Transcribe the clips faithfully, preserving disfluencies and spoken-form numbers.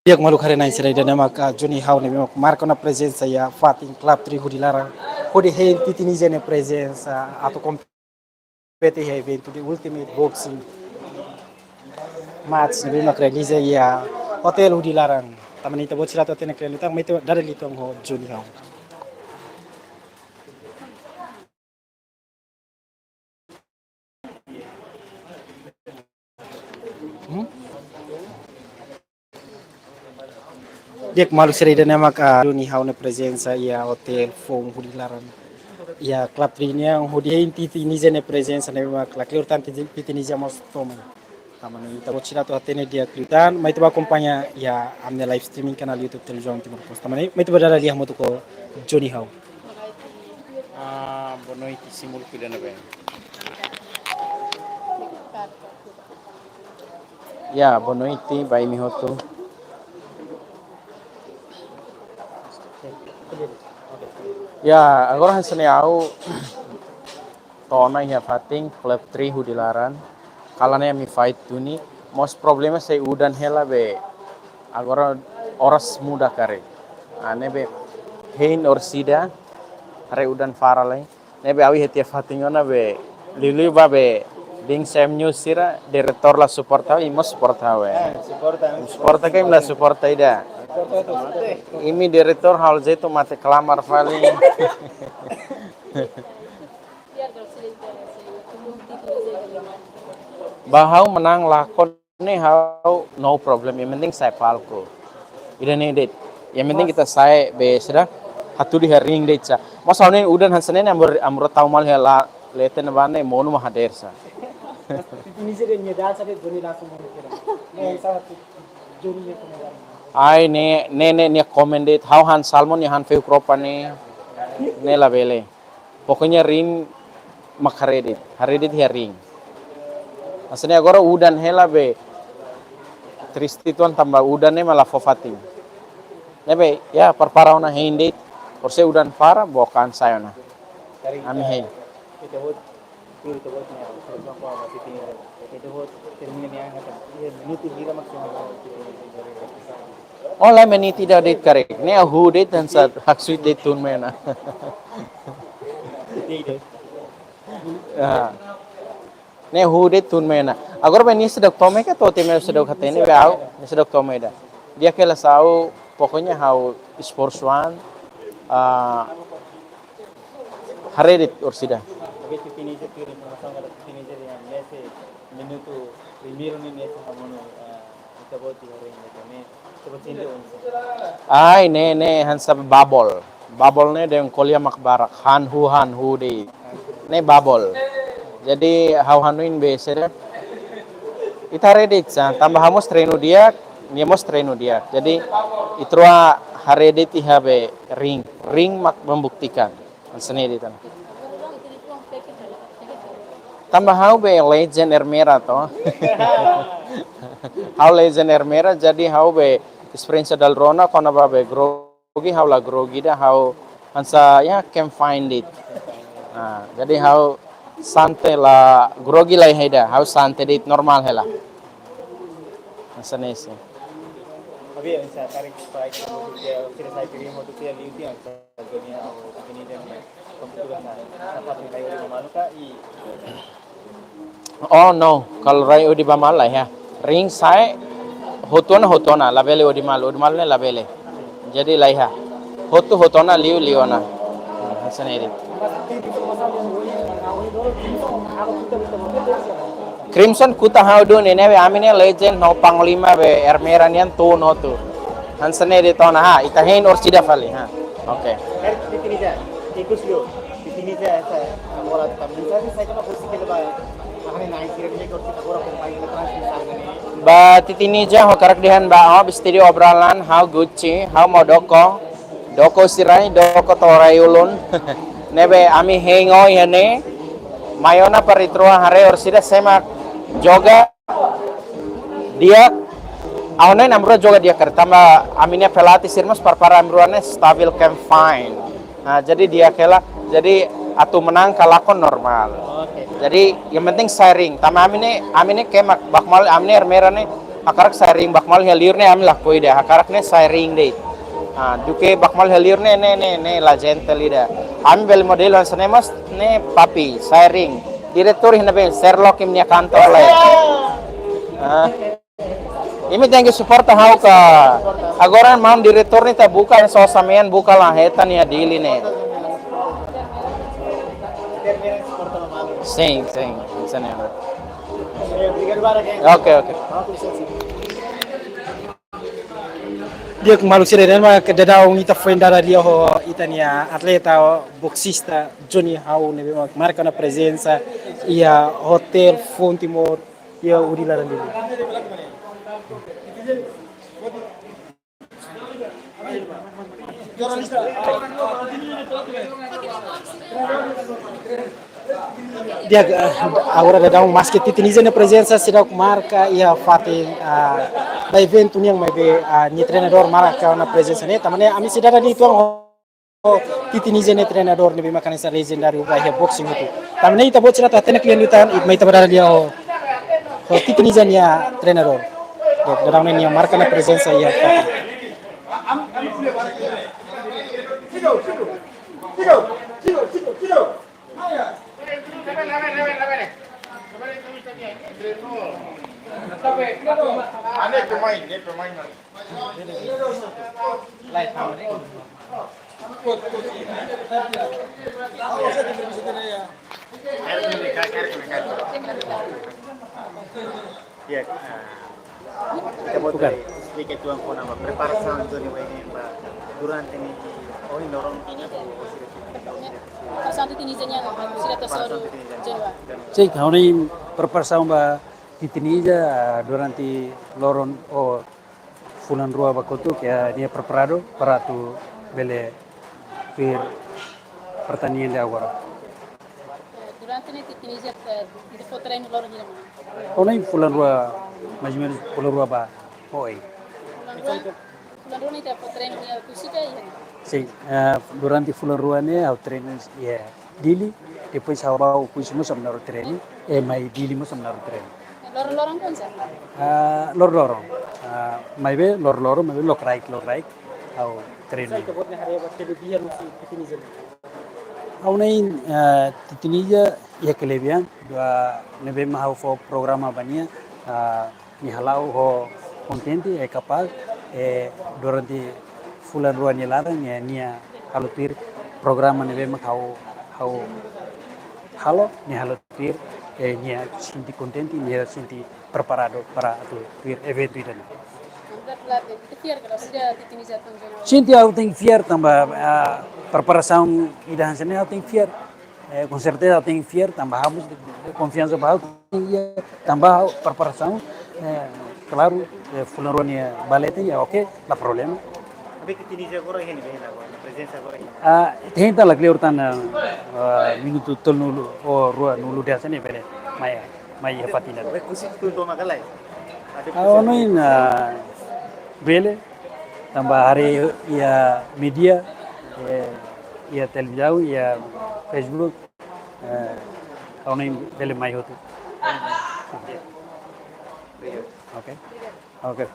Di'ak maluk haree-na'in sira, ida-ne'e mak, ah, Joni Hau ne'ebé mak marka ona prezensa iha fatin Club Tri hudi laran, hodi hein Titinize nia prezensa atu kompete iha eventu de Ultimate Boxing Match ne'ebé mak realiza iha hotel hudi laran. Tanba ne'e ita-boot sira atu hatene kle'an liután, mai ita dada liután ho Joni Hau. Hmm? Di'ak maluk sira, ida-ne'e mak, ah, Joni Hau nia prezensa iha hotel foun hudi laran. Iha Club Tri nian, hodi hein Titinize nia prezensa ne'ebé mak la kleur tan Titi-, Titinize mós toman. Tanba ne'e ita-boot sira atu hatene di'ak liután, mai ita bá akompaña iha ami-nia live streaming kanál YouTube Televizaun Timor Post. Tanba ne'e, mai ita bá dada lia hamutuk ho Joni Hau. Ah, boa noite, simu kuda na bem. Ya, boa noite ba imi hotu. Ya, agora hanesan ne'e ha'u to'o ona iha fatin Club Tri hudi laran. Kalan ne'e ami fight duni. Mós problema sai udan hela be. Agora oras muda karik. Ah, ne'ebé hein orsida. Haree udan fara lai. Ne'ebé ha'u iha tiha fatin ona be. Liuliu ba be. Bing sem nyusira, diretór la suporta ha'u, imi mós suporta ha'u, eh. Ah, suporta, suporta ka imi la suporta ida. Suporta tu mate. Imi diretór halo jeitu mate klamar fali. Ba ha'u manán lakon ne'e ha'u no problem, yang penting sai palku. Ida-ne'e de'it. Yang penting ita sai be sira hatudu iha ring de'it sá. Mas ha'u ne'e udan hanesan ne'e amor amor tau mal hela leten bane monu ma hadeer sá. Ini sih dia nyedar sampai Joni langsung mau kira. Nah, yang salah tuh Joni nya kemudian. Ai ne'e ne'e ne'e ne'e komen de'it ha'u han salmon nia han fehuk ropa ne'e. Ne'e labele. Pokoknya ring mak haree de'it, haree de'it iha ring. Hanesan ne'e agora udan hela be. Triste uitoan tanba udan ne'e mak la fó fatin. Ne'ebé, ya, prepara ona hein de'it. Orsida udan fara, bokan sai ona. Ami hein. Ita-boot, ita-boot nia, ita-boot termina nia angkat. Iya, minutu hira maksimal. Oh, lae, menit ida de'it karik. Ne'e ha'u de'it hanesan haksoit de'it tun mai ona. Ya. Ne'e ha'u de'it tun mai ona. Agora be nia seidauk to'o mai ka to'o tiha mai seidauk hatene be ha'u, nia seidauk to'o mai ida. Di'ak hela sá ha'u, pokoknya ha'u esforsu an, ah, haree de'it orsida. Tapi Titinize, informasaun katak Titinize nia mese minutu primeiru ne'e mese hamonu, ah, ita-boot iha ring ne'e. Ai, ne'e, ne'e hanesan bubble. Bubble ne'e dehan ko'alia mak barak. Han hu, han hu de'it. Ne'e bubble. Jadi, ha'u hanoin be sira. Ita haree de'it sá, tanba ha'u mós treinu di'ak, nia mós treinu di'ak. Jadi, ita rua haree de'it iha be ring. Ring mak membuktikan. Hanesan ne'e de'it. Tanba ha'u be legend Ermera to. Ha'u legend Ermera, jadi ha'u be esperiénsia dala rua ona kona-ba be grogi, ha'u la grogi ida, ha'u hanesan ya can find it. Nah, jadi ha'u santai la grogi lai ida, ha'u santai de'it normal hela. Hanesan ne'e sih. Abi, hanesan karik pai, ya, kira sai kiri mau tu dia liu dia. Oh no, kalau rai odi ba malu ya. Ring sa'e hotu ona, hotu ona, labele odi malu, odi malu ne'e labele. Jadi laiha. Hotu, hotu ona, liu, liu ona. Hmm, hanesan ne'e de'it. Crimson kuta ha'u duni ne'e be ami-nia legend no panglima be Ermera nian tun hotu. Hanesan ne'e de'it ona ha, ita hein orsida fali ha. Oke. Karik Titinize, ikus yo. Titinize sa bola tam. Bisa sih saya cuma posisi kita ba. Hane nai sira ni ko kita bola pemain kita transfer sana ni. Ba Titinize ha'u hakarak dehan ba, oh, bistiri obralan, ha'u Gucci, ha'u mau doko. Doko sira-nia, doko to'o rai-ulun. Ne'ebé ami hein ona iha ne'e. Mai ona para ita rua haree orsida sé mak joga di'ak, ha'u hanoin ami rua joga di'ak karik tanba ami-nia pelatih sira mós prepara ami rua ne'e stabil, can find. Nah, jadi di'ak hela, jadi atu manán ka lakon normal. Oke. Jadi yang penting sai ring. Tanba ami ne'e, ami ne'e kemak, baku malu ami ne'e Ermera ne'e, Hakarak sai ring, baku malu iha liur ne'e ami lakohi ida. Hakarak ne'e sai ring de'it. Ah, duké baku malu iha liur ne'e, ne'e, ne'e, ne'e la gentle ida. Ami bele modelu hanesan ne'e mós ne'e papi, sai ring. Diretór iha ne'ebé, Sherlock imi-nia kantor lai. Ah. Imi tenke suporta ha'u ka. Agora maun diretór ne'e ita buka, sosa mean buka la hetan iha Dili ne'e. Sin, sin, sin. Oke, oke. Di'ak maluk sira, ne'e mak daudaun ita foin dada lia ho ita-nia atleta, boksista Johnny Hau ne'ebé mak marka ona prezensa iha Hotel Fonte Mor iha Udi laran Dili. Di'ak, eh, agora daudaun maske Titiniza nia prezensa seidauk marka iha fatin, ah, ba eventu nian, maibé, ah, nia treinadór marka ona prezensa ne'e, tanba ne'e ami sei dada lia uitoan ho Titiniza nia treinadór ne'ebé mak hanesan legendáriu ba iha boxing hotu. Tanba ne'e ita-boot sira atu hatene kle'an liután, i mai ita bá dada lia ho, ho Titiniza nia treinadór. Di'ak, daudaun ne'e nia marka ona prezensa iha fatin. Di'ak, ah, ita-boot esplika uitoan kona-ba preparasaun Johnny Wayne ba durante ne'e, ohin loron ne'e, preparasaun Titiniza nian, sira ta soru Johnny Wayne. Sin, ha'u-nia preparasaun ba Titiniza, ah, durante loron ou fulan rua ba kotuk, nia preparadu para atu bele tuir pertandingan de agora. Durante ne'e Titiniza, eh, ita fó treinu loron hira, mana? Ha'u-nia fulan rua, mais ou menos fulan rua ba oin. Fulan rua, fulan rua ne'e ita fó treinu iha Kusika, iha? Sin, eh, durante fulan rua ne'e ha'u treinu iha Dili, depois ha'u bá Oekusi mós ami na'in-rua treinu, i mai Dili mós ami na'in-rua treinu. Loron-loron kan sa? Ah, loron-loron. Ah, maibé loron-loron, maibé lokraik, lokraik ha'u treinu. Saida mak ita-boot nia haree ba kelebihan husi Titiniza? Ha'u-nia, ah, Titiniza iha kelebihan, dua ne'ebé mak ha'u fó programa ba nia, ah, nia hala'o ho kontente, i kapás, i durante fulan rua nia laran, nia, nia halo tuir programa ne'ebé mak ha'u, ha'u halo, nia halo tuir, i nia sente kontente, nia sente preparadu para atu tuir eventu ida-ne'e. Ita fiar ka lae, ita fiar ka lae, sira Titiniza tun jona? Sente ha'u tenke fiar tanba, ah, preparasaun ida hanesan ne'e ha'u tenke fiar. Eh, com certeza ha'u tenke fiar, tanba ha'u mós konfiansa ba ha'u, tanba ha'u preparasaun, eh, klaru, eh, fulan rua nia ba leten, i oke, la problema. Maibé Titiniza agora iha ne'ebé agora, prezensa agora iha ne'ebé? Ah, ita hein tan lakleur tan, ah, minutu tolunulu ou ruanulu de'it hanesan ne'e bele mai, mai iha fatin ida. Oekusi tun to'o mak ka lae? Ha'u hanoin, ah, bele, tanba haree iha média, eh, iha televizaun, iha Facebook, eh, ha'u hanoin bele mai hotu. Oke. Oke.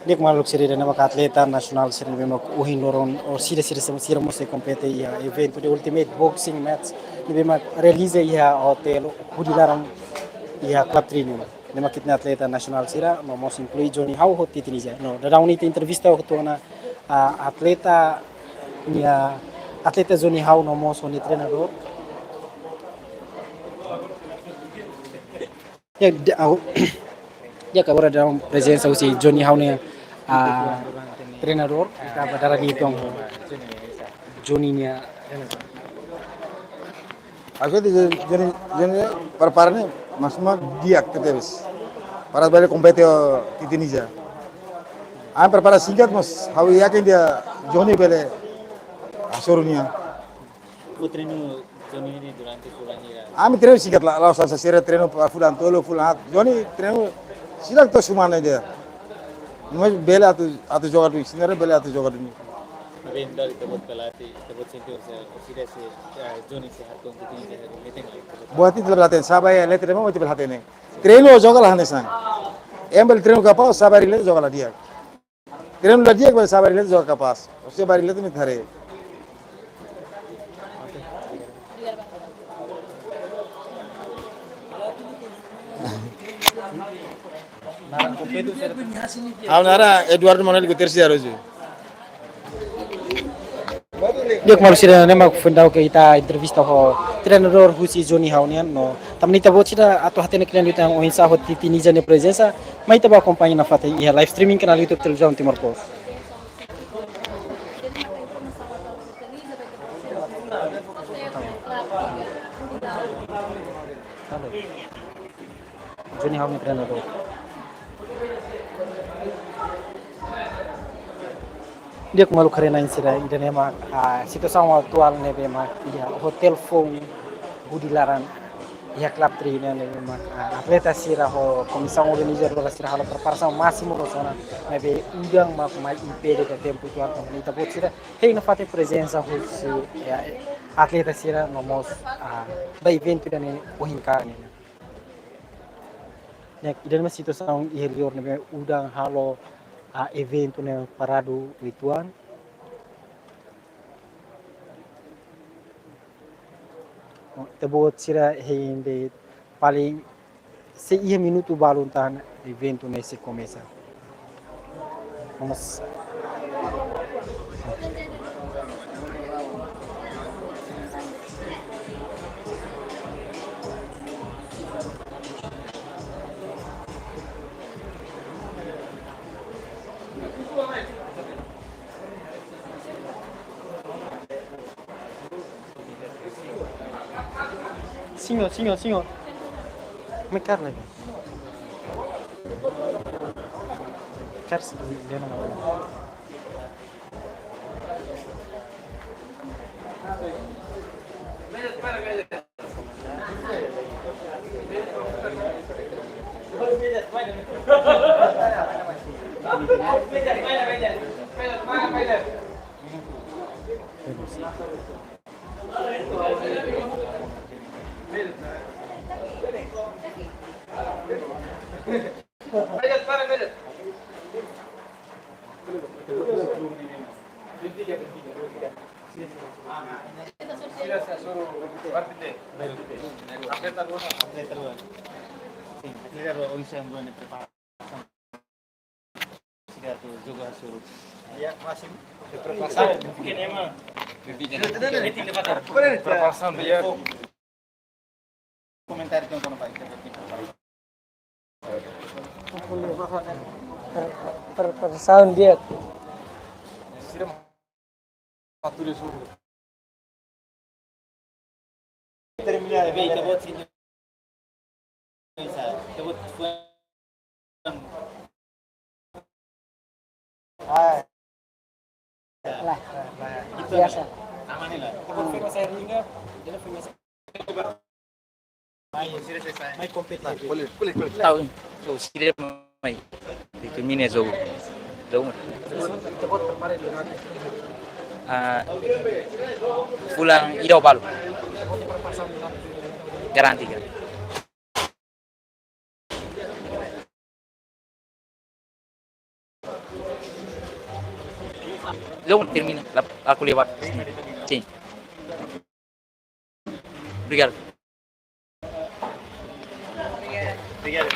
Di'ak maluk sira, ne'e mak atleta nasionál sira ne'ebé mak ohin loron, ou sira, sira, sira, sira mós sei kompete iha eventu de Ultimate Boxing Match ne'ebé mak realiza iha hotel Udi laran iha Club Trinium. Ne'e mak ita-nia atleta nasionál sira, no mós inklui Johnny Hau ho Titiniza. No, daudaun ne'e ita entrevista ho tuan, ah, atleta, nia atleta Johnny Hau no mós ho nia treinadór. Ya, de, au, ya, agora daudaun prezensa husi Johnny Hau nia, ah, treinadór, ita bá dada lia uitoan Johnny nia. Aku itu Johnny, Johnny prepara ne'e, mas mós di'ak tebes. Para bele kompete ho Titiniza. Ami prepara singkat, mas ha'u yakin dehan Johnny bele hasoru nia. Fó treinu Johnny ne'e durante fulan hira? Ami treinu singkat la, la'ós hanesan sira treinu ba fulan tolu, fulan haat. Johnny treinu Sira atu sumana ida. Mas bele atu, atu joga duni, sira bele atu joga duni. Bem, dari tebot pelati, tebot senti se, sira se, eh, Joni se hatun kitin se hatun meeting lagi. Buat itu berarti sabar ya, lihat terima mau itu berarti ini. Treinu joga la hanesan. Ema bele treinu kapás, sabar rilek joga la di'ak. Treinu la di'ak, bele sabar rilek joga kapás. Sabar rilek tu mi tare. Ha'u naran Eduardo Manuel Guterres de Araújo. Di'ak, maluk sira, ne'e mak foin daudauk ita entrevista ho treinadór husi Joni ha'u nian no. Tanba ne'e ita-boot sira atu hatene kle'an liután oinsá ho Titi Niza nia prezensa, mai ita bá akompaña nafatin iha live streaming kanál YouTube Televizaun Timor Post. Joni ha'u-nia treinadór. Di'ak, maluk haree-na'in sira, ida-ne'e mak, ah, situasaun atuál ne'ebé mak iha Hotel Foun Budi Laran iha Club Tree nian ne'ebé mak, ah, atleta sira ho komisaun organizadora sira halo preparasaun másimu rosona ne'ebé udan mak mai impede ba tempu atuál, tanba ne'e ita-boot sira hein nafatin prezensa husi, ya, atleta sira no mós, ah, ba eventu ida-ne'e ohin kalan ne'e. Ne'e, ida-ne'e mak situasaun iha liur ne'ebé udan halo, ah, eventu ne'e paradu uitoan. Ita-boot sira hein de'it paling sei iha minutu balun tan eventu ne'e sei komesa. Vamos. Señor, señor, señor. Me carne. Carne, yo no me voy. Preparasaun di'ak. Komentáriu tem como vai. Preparasaun di'ak. Termina. Lah, biasa. Tahu, so, sira mai determina jogu. Jogu. Ah, fulan ida ho balu. Garanti, garanti. Logo termina, la, aku lewat. Sim. Obrigado. Obrigado.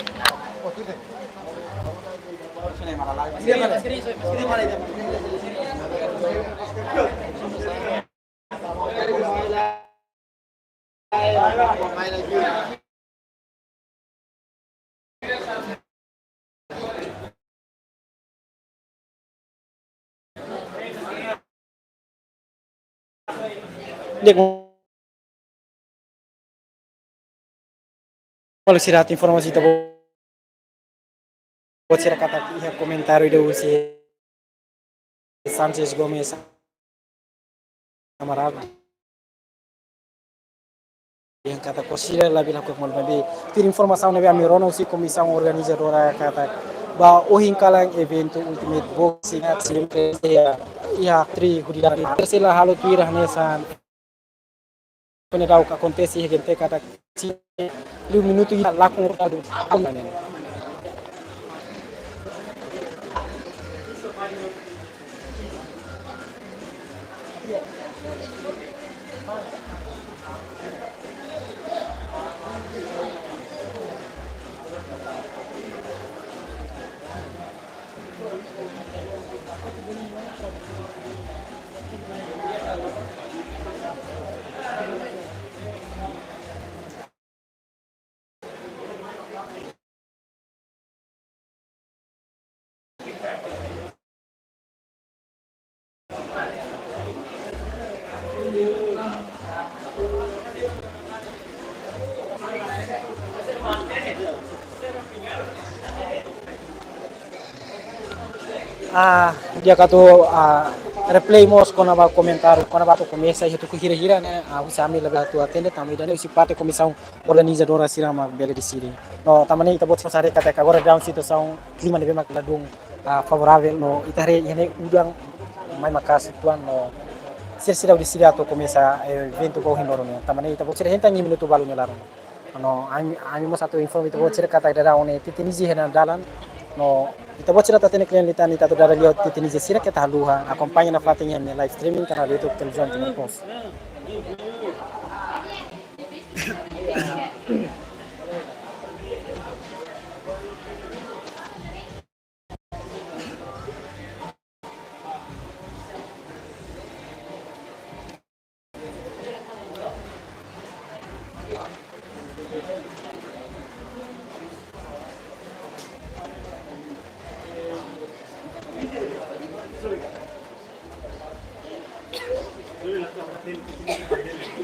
Di'ak, maluk sira, atu informasaun ita-boot sira katak iha komentáriu ida husi Sanchez Gomes Amaral. Yang katak ko'alia labele hakmatek malu, maibé tuir informasaun ne'ebé ami rona husi komisaun organizadora katak ba ohin kalan eventu Ultimate Boxing Night, iha Tri Hudi Daran. Sira halo tuir hanesan ne'e daudaun akontese iha G M T katak si liu minutu iha lakon. Ah, di'ak atu, ah, reply mós kona-ba komentáriu, kona-ba atu komesa iha tuku hira-hira ne'e, ah, husi ami labele atu atende, tanba ida-ne'e husi parte komisaun organizadora sira mak bele deside. No, tanba ne'e ita-boot sira haree katak agora daudaun situasaun klima ne'ebé mak ladún, ah, favoravel no ita haree iha ne'e udan mai maka'as uitoan no sira seidauk deside atu komesa, eh, eventu ba ohin loron ne'e. Tanba ne'e ita-boot sira hetan iha minutu balu nia laran. No, ami, ami mós atu informa ita-boot sira katak daudaun ne'e Titinize iha dalan. No, ita-boot sira atu hatene kle'an liután, ita atu dada lia Titinize sira keta haluha, akompaña nafatin iha ne'e live streaming kanál YouTube Televizaun Timor Post.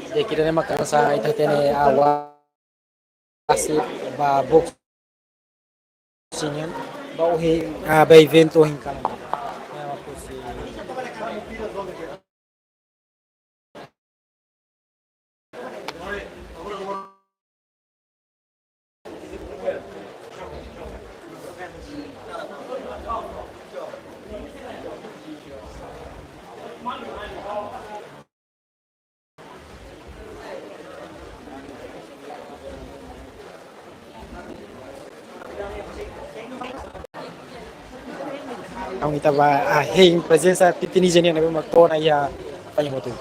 Jadi kita ni makan sa ita tene awal. Asi ba boxing nian, ba ohin, ah, ba eventu ohin kalan. Ya, waktu si Ami tava, ah, hein prezensa Titinize nian ne'ebé mak kona iha apanha motu.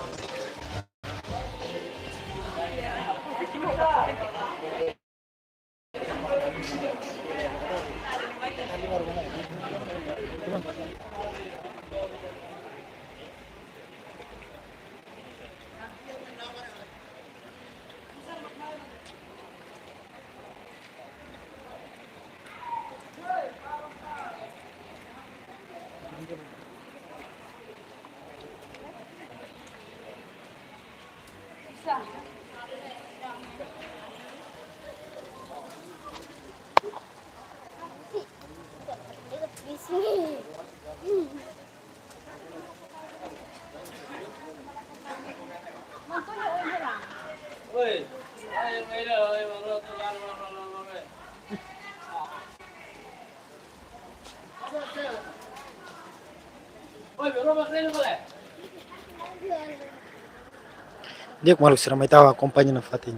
Di'ak maluk sira mai ita akompaña nafatin.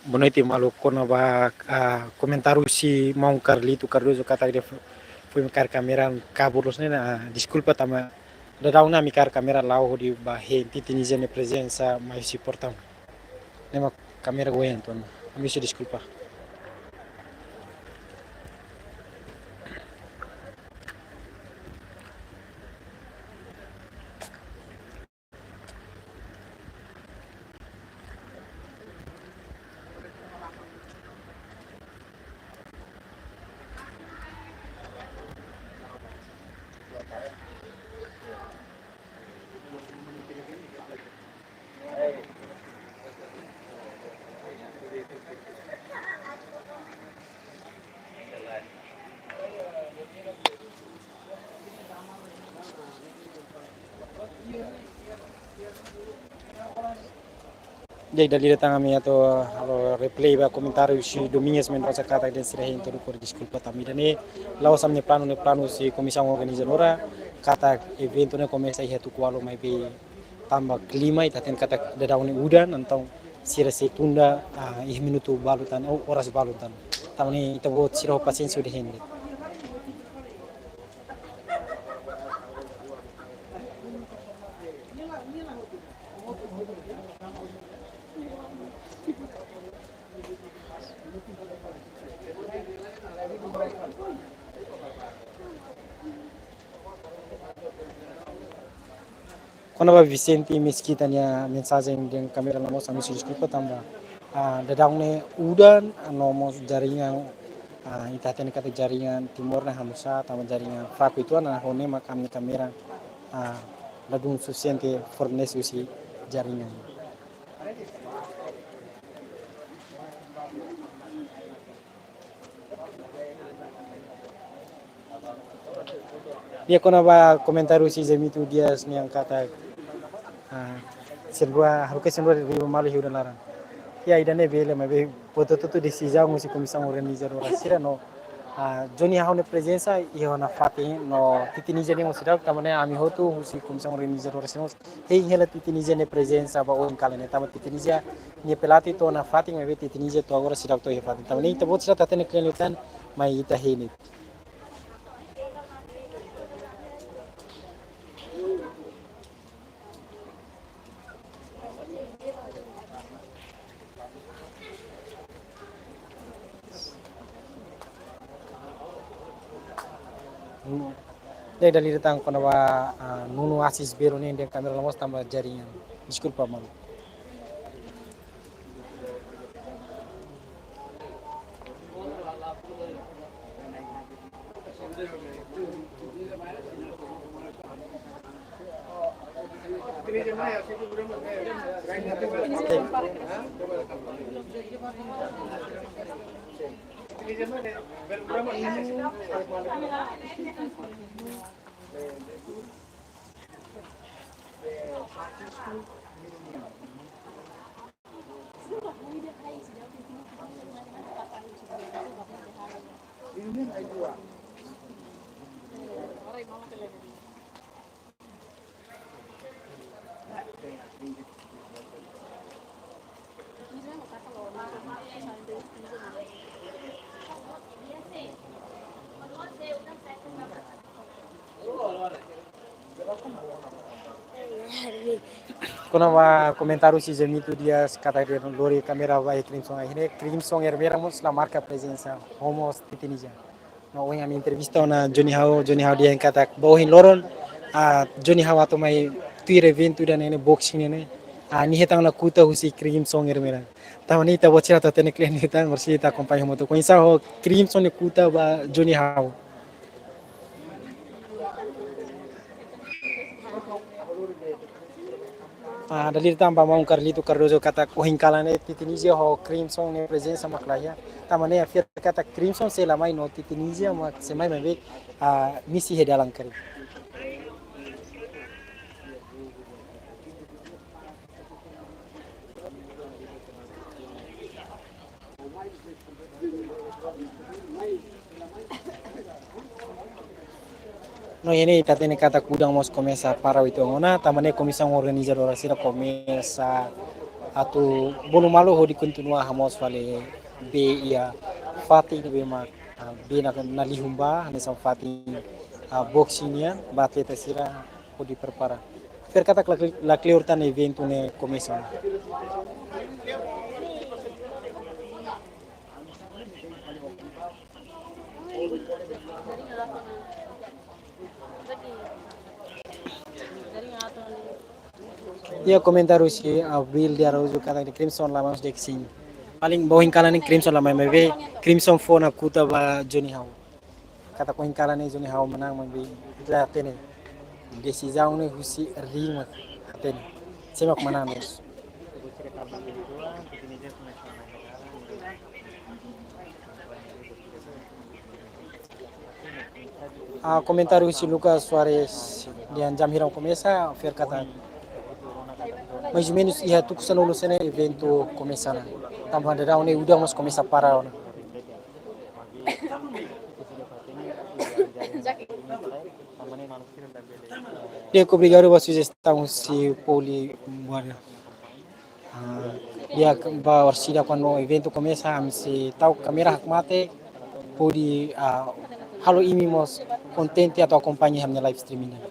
Boa noite, maluk. Kona-ba, ah, komentáriu husi maun Carlito Cardoso katak ida fo-, foin kaer kámera kabur loos ne'e, ah, deskulpa tanba daudaun ne'e ami kaer kámera la'o hodi bá hein Titaniza nia prezensa mai husi portaun. Ne'e mak kámera goyang, entaun ami husu deskulpa. Jadi, dala ida tan ami atu halo reply ba komentáriu husi Domingas Mendonça katak dehan sira hein hodi kore deskulpa tanba ida-ne'e la'ós ami-nia planu, ne'e planu husi komisaun organizadora katak eventu ne'e komesa iha tuku ualu maibé tanba klima ita hatene katak daudaun ne'e udan, entaun sira sei tunda, ah, iha minutu balu tan, ou oras balu tan. Tanba ne'e ita-boot sira ho pasiénsia hodi hein de'it. Kona-ba Vicente Mesquita nia mensajen dehan kámera la mosu, ami husu deskulpa tanba, ah, daudaun ne'e udan, no mós jaringan, ah, ita hatene katak jaringan Timor ne'e hamoos, tanba jaringan fraku uitoan, no ne'e mak ami-nia kámera, ah, ladún sufisiente fornese husi jaringan. Nia kona-ba komentáriu husi Zemito Dias nian katak, ah, sira rua, haruka sira rua riba malu iha udan laran. Ya, ida-ne'e bele, maibé buat hotu-hotu desizaun husi komisaun organizadora sira no, ah, Johnny Hau nia prezensa iha ona fatin no Titaniza ne'e mós seidauk, tanba ne'e ami hotu husi komisaun organizadora sira mós hein hela Titaniza nia prezensa ba ohin kalan ne'e, tanba Titaniza nia pelatih to'o ona fatin, maibé Titaniza to'o agora seidauk to'o iha fatin. Tanba ne'e ita-boot sira hatene klean liután, mai ita hein de'it. Jadi, dala ida tan kona-ba, ah, Nuno Assis Belo ne'e dehan kámera la mosu tanba jaringan. Deskulpa, maluk. Kona-ba komentáriu husi Zemito Dias katak dehan lori kámera ba iha Crimson, akhirnya Crimson Ermera mós la marka prezensa, ho mós Titaniza. No ohin ami entrevista ona Johnny Hau, Johnny Hau dehan katak ba ohin loron, ah, Johnny Hau atu mai tuir eventu ida-ne'e, boxing ne'e, ah, nia hetan ona kuta husi Crimson Ermera. Tanba ne'e ita-boot sira hatene klean liután, orsida ita akompaña hamutuk. Oinsá ho Crimson nia kuta ba Johnny Hau? Ah, dala ida tan ba maun Carlito Cardoso katak ohin kalan ne'e Titaniza ho Crimson nia prezensa mak laiha. Tanba ne'e fiar katak Crimson sei la mai no Titaniza mak sei mai, maibé, ah, misi iha dalan karik. No iha ne'e ita hatene katak udan mós komesa para uitoan ona, tanba ne'e komisaun organizadora sira komesa, atu bolu malu hodi kontinua hamoos fali bee iha fatin ne'ebé mak, ah, bee na, na lihun ba, hanesan fatin, ah, boxing nian, ba atleta sira hodi prepara. Fiar katak la, la kleur tan eventu ne'e komesa ona. Iha komentáriu husi Abril de Araújo katak Crimson la mai, dehan sin. Paling ba ohin kalan ne'e Crimson la mai, maibé Crimson fó ona kuta ba Johnny Hau. Katak ohin kalan ne'e Johnny Hau manán, maibé la hatene. Desizaun ne'e husi ring mak hatene. Sé mak manán loos. Ah, komentáriu husi Lucas Soares, dehan jam hira komesa, fiar katak mais ou menus iha tuku sanulu sira eventu komesa ona. Tanba daudaun ne'e udan mós komesa para ona. Di'ak, obrigadu ba sujestaun husi Poli Buana. Ah, di'ak, ba orsida kuandu eventu komesa, ami sei tau kámera hakmatek, hodi, ah, halo imi mós kontente atu akompaña ami-nia live streaming ne'e.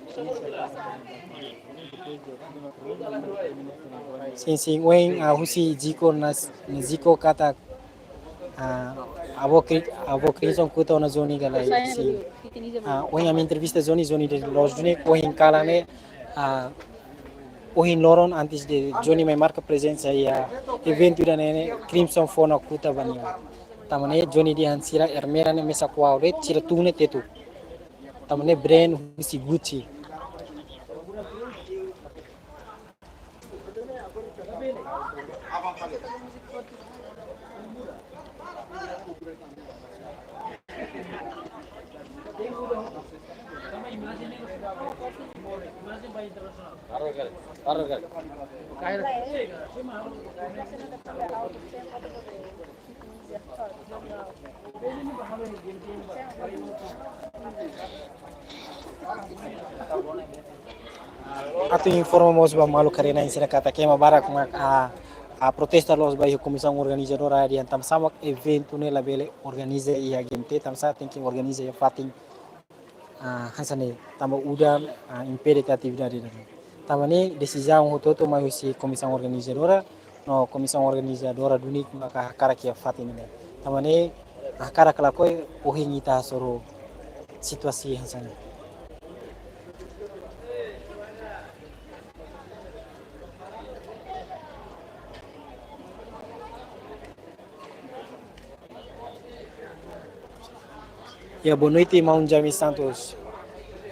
Sin, sin, ohin, ah, husi Zico, na, na Zico katak, ah, avó Cri-, avó Crimson kuta ona Johnny ka lae, sin. Ah, ohin ami entrevista Johnny, Johnny dehan loos duni, ohin kalan ne'e, ah, ohin loron antes de Johnny mai marka prezensa iha eventu ida-ne'e ne'e, Crimson fó ona kuta ba nia. Tanba ne'e Johnny dehan sira ermera ne'e mesak uau de'it, sira tun ne'e tetu. Tanba ne'e brand husi Gucci. Atu informa mós ba maluk karik ne'e sira katak ema barak mak, ah, ah, protesta loos ba iha komisaun organizadora dehan tanbasá mak eventu ne'e labele organiza iha G M T, tanbasá tenke organiza iha fatin, ah, hanesan ne'e, tanba udan, ah, impede tiha atividade ida-ne'e. Tanba ne'e desizaun hotu-hotu mai husi komisaun organizadora, no komisaun organizadora duni maka hakarak iha fatin ne'e. Tanba ne'e hakarak ka lakohi, ohin ita hasoru situasaun hanesan ne'e. Ya, boa noite, irmão Jaime Santos.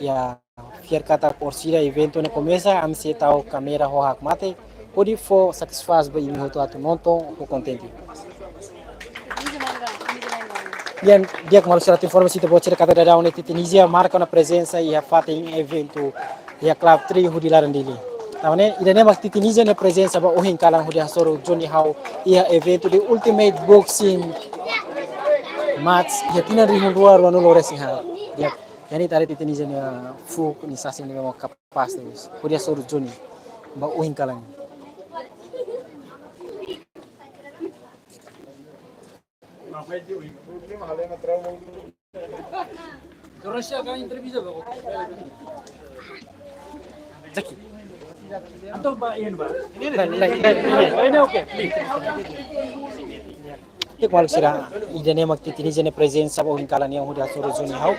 Ya, fiar katak orsida eventu ne'e komesa, ami sei tau kámera ho hakmatek, hodi fó satisfás ba imi hotu atu nonton ho kontente. Di'ak, di'ak maluk sira, atu informa sira, ita-boot sira katak daudaun ne'e Titi Ninja marka ona prezensa iha fatin eventu iha Club Three hodi laran Dili. Tanba ne'e, ida-ne'e mak Titi Ninja nia prezensa ba ohin kalan hodi hasoru Johnny Hau iha eventu The Ultimate Boxing Match iha tinan rihun rua ruanulu resin haat. Di'ak, iha ne'e ita haree Titi Ninja nia fuuk, nia sasin ne'ebé mak kapás tebes hodi hasoru Johnny ba ohin kalan. Zaki. Anto ba, iha ba. Lae, lae, lae, lae. Ini oke, please. Di'ak maluk sira, ida-ne'e mak Titi Ninja nia prezensa ba ohin kalan ne'e hodi hasoru Johnny Hau.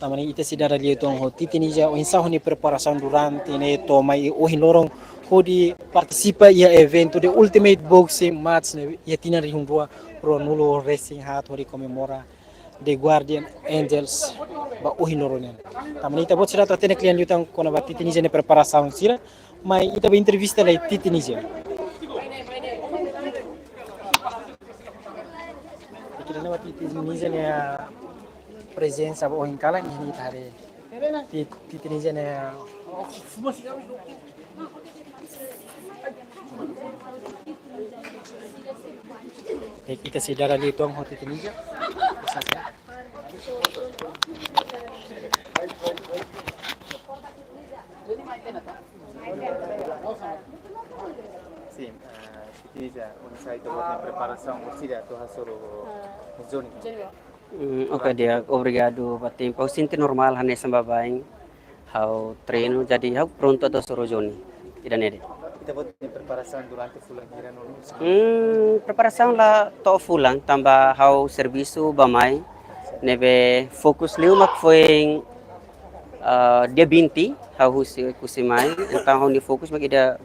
Tanba ne'e ita sei dada lia uitoan ho Titi Ninja oinsá nia preparasaun durante ne'e to'o mai ohin loron hodi partisipa iha eventu The Ultimate Boxing Match ne'e iha tinan rihun rua ruanulu resin haat hodi komemora The Guardian Angels ba ohin loron nian. Tanba ne'e ita-boot sira atu hatene kle'an liután kona-ba Titi Ninja nia preparasaun sira, mai ita bá entrevista lai Titi Ninja. Ida-ne'e mak Titi Ninja nia prezensa ba ohin kalan, iha ne'e ita haree Ti-, Titi Ninja nia. Ita sei dada lia uitoan ho Titi Ninja. Oke. Ita-nia preparasaun, orsida atu hasoru Johnny. Johnny. Hmm, oke, di'ak, obrigadu ba tempu. Ha'u sente normál, hanesan baibain. Ha'u treinu, jadi ha'u prontu atu hasoru Johnny. Ida-ne'e de'it. Ita-boot preparasaun durante fulan hira no? Hmm, preparasaun la to'o fulan, tanba ha'u servisu bá mai. Ne'ebé fokus liu mak foin, eh, dia vinte, ha'u husi, husi mai. Entaun ha'u-nia fokus mak ida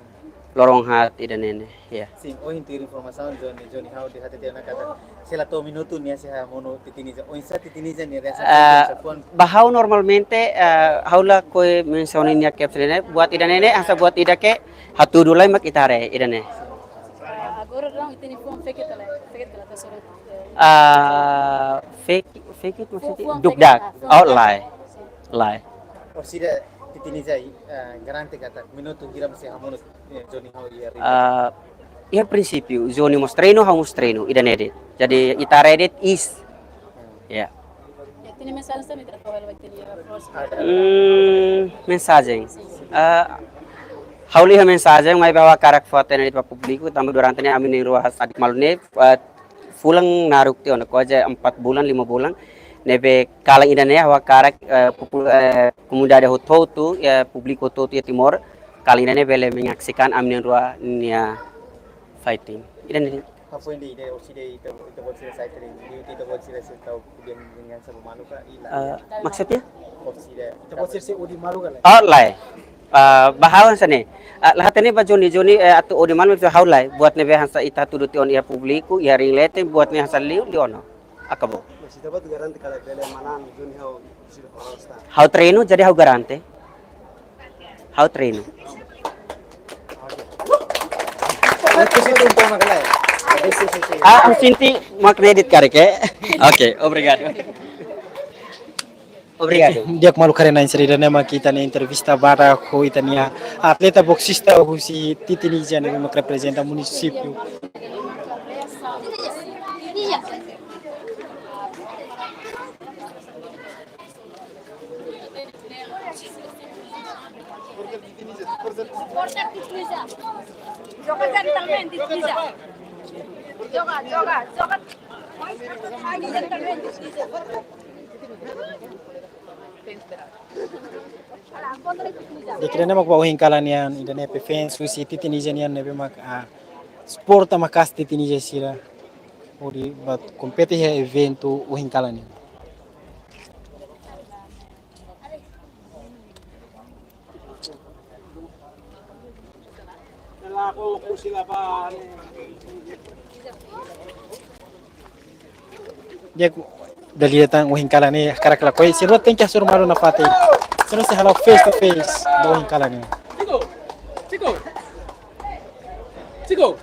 loron haat ida-ne'e. Ya. Sin, ohin tuir informasaun Johnny, Johnny ha'u hatete ona katak se la to'o minutu nia sei hamonu Titi Ninja. Oinsá Titi Ninja nia reasaun? Ah, ba ha'u normalmente, ah, ha'u lakohi mensiona nia kepsel ne'e, buat ida-ne'e, hanesan buat ida ke hatudu lai mak ita haree ida-ne'e. Agora não, ita-nia fuan fake tale, fake tale, atu hasoru. Ah, fake, fake maksudnya fuan fake, dukdak. Ah, fuan fake. Oh, lae. Lae. Orsida Titi Ninja, ah, garante katak minutu hira mak sei hamonu, eh, Johnny ha'u iha ring? Ah, iha prinsípiu, Johnny mós treinu, ha'u mós treinu, ida-ne'e de'it. Jadi, ita haree de'it is. Ya. Ya, ita-nia mensajen saida mak ita atu halo ba ita-nia followers? Hmm, mensajen. Ah, ha'u la iha mensajen, maibé ha'u hakarak fó-hatene de'it ba públiku, tanba durante ne'e ami na'in-rua hasadik malu ne'e, ah, fulan naruk tiha ona, kuaze empat bulan, lima bulan. Ne'ebé kalan ida-ne'e ha'u hakarak, eh, popu-, eh, komunidade hotu-hotu, eh, públiku hotu-hotu iha Timor, kalan ida-ne'e bele menyaksikan ami na'in-rua nia fighting. Ida-ne'e. Apa yang di ide orsida ita, ita-boot sira sai tadi, ita-boot sira sira tahu dia dengan sama malu kah? Ila. Eh, maksudnya? Orsida. Ita-boot sira sira odi malu kah, lae? Oh, lae. Ah, ba ha'u hanesan ne'e. Ah, la hatene ba Johnny, Johnny, eh, atu odi malu, atu ha'u lae. Buat ne'ebé hanesan ita hatudu tiha ona iha públiku, iha ring leten, buat ne'e hanesan liu, liu ona. Akabou. Mas ita-boot garante katak bele manán Johnny ha'u sira hosta? Ha'u treinu, jadi ha'u garante. Ha'u treinu. Oke. Itu sih tumpang makan lae. Itu sih, sih, sih. Ah, ha'u sente mak ne'e de'it karik, eh. Oke, obrigadu. Obrigadu. Di'ak maluk haree-na'in sira, ida-ne'e mak ita-nia entrevista badak ho ita-nia atleta boksista husi Titi Ninja ne'ebé mak reprezenta munisípiu. Joga gentleman, Titi Ninja. Joga, joga, joga. Di'ak, ida-ne'e mak ba ohin kalan nian, ida-ne'e fans husi Titi Ninja nian ne'ebé mak, ah, suporta maka'as Titi Ninja sira hodi bá kompete iha eventu ohin kalan nian. Di'ak, dala ida tan ohin kalan ne'e hakarak lakohi, sira tenke hasoru malu nafatin. Sira sei hala'o face to face ba ohin kalan ne'e. Chico! Chico! Chico!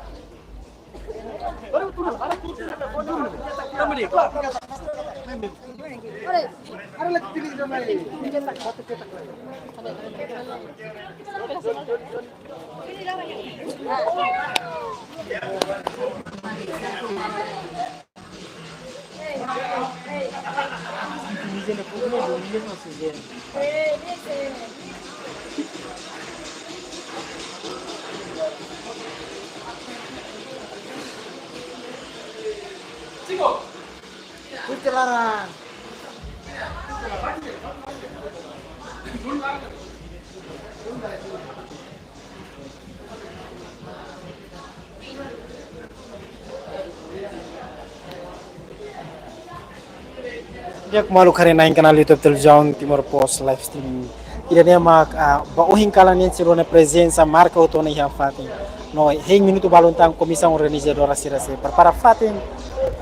Di'ak maluk haree-na'in kanál YouTube Televizaun Timor Post live streaming. Ida-ne'e mak, ah, ba ohin kalan nian sira-nia prezensa marka hotu ona iha fatin. No hein minutu balun tan komisaun organizadora sira sei prepara fatin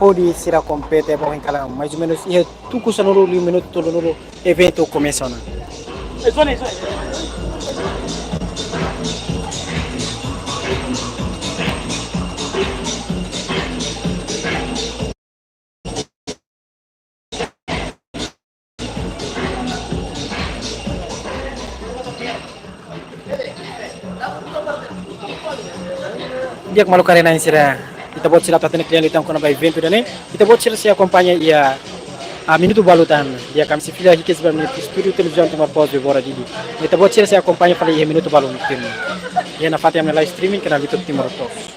hodi sira kompete ba ohin kalan. Mais ou menus iha tuku sanulu liu minutu tolunulu eventu komesa ona. Di'ak maluk haree-na'in sira, ita-boot sira atu hatene kle'an liután kona-ba eventu ida-ne'e. Ita-boot sira sei akompaña iha, ah, minutu balun tan. Di'ak, ami sei fila hikas ba ami-nia estúdiu Televizaun Timor Post Bebora Dili. Ita-boot sira sei akompaña fali iha minutu balun tan. Iha nafatin ami-nia live streaming kanál YouTube Timor Post.